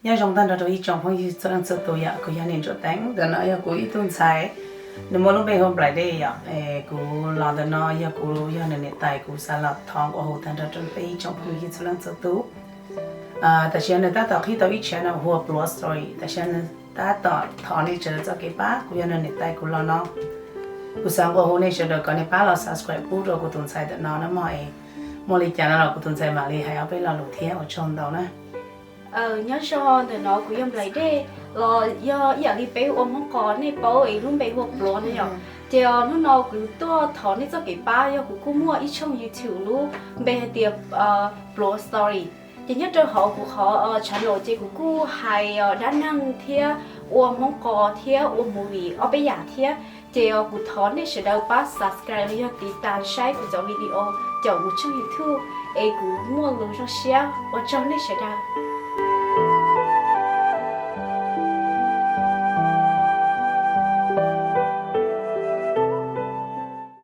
Nyob zoo tag nrho rau ib tsoom phooj ywg txhua leej txhua tus yom, kuv yog Niam Ntsuam Teev, ntawm no yog kuv ib tug ntxhais, nws muaj lub npe hu ua Nplaim Dej yom. Kuv los ntawm no yog kuv yog nws niam tais, kuv xav los thov nqua hu tag nrho rau peb ib tsoom phooj ywg txhua leej txhua tus. Tam sim no nws tab tom qhib tau ib channel hu ua Pluav Story, tam sim no nws tab tom thov nej sawv daws txoj kev pab, kuv yog nws niam tais kuv los no. Kuv xav nqua hu nej sawv daws kom nej pab los subscribe pub rau kuv tus ntxhais ntawm no na mog es, muaj li cas no los kuv tus ntxhais mam li hais ob peb lo lus thiab, ua tsaug ntau na. Nyob zoo, ntawm no kuv yog Nplaim Dej, los yog ib yam li peb ua Hmoob Qos nej paub es lub npe hu ua Pluav no yom. Ces hnub no kuv tuaj thov nej txoj kev pab, yog kuv kuj muaj ib tshooj YouTube lub npe hais tias Pluav Story. Ces nyob rau hauv kuv qhov channel ces kuv kuj hais dab neeg thiab ua Hmoob Qos thiab ua movie ob peb yam thiab. Ces kuv thov nej sawv daws pab subscribe los yog tiv tas saib kuv cov video caum kuv tshooj YouTube es kuv muaj lus zoo siab, ua tsaug nej sawv daws.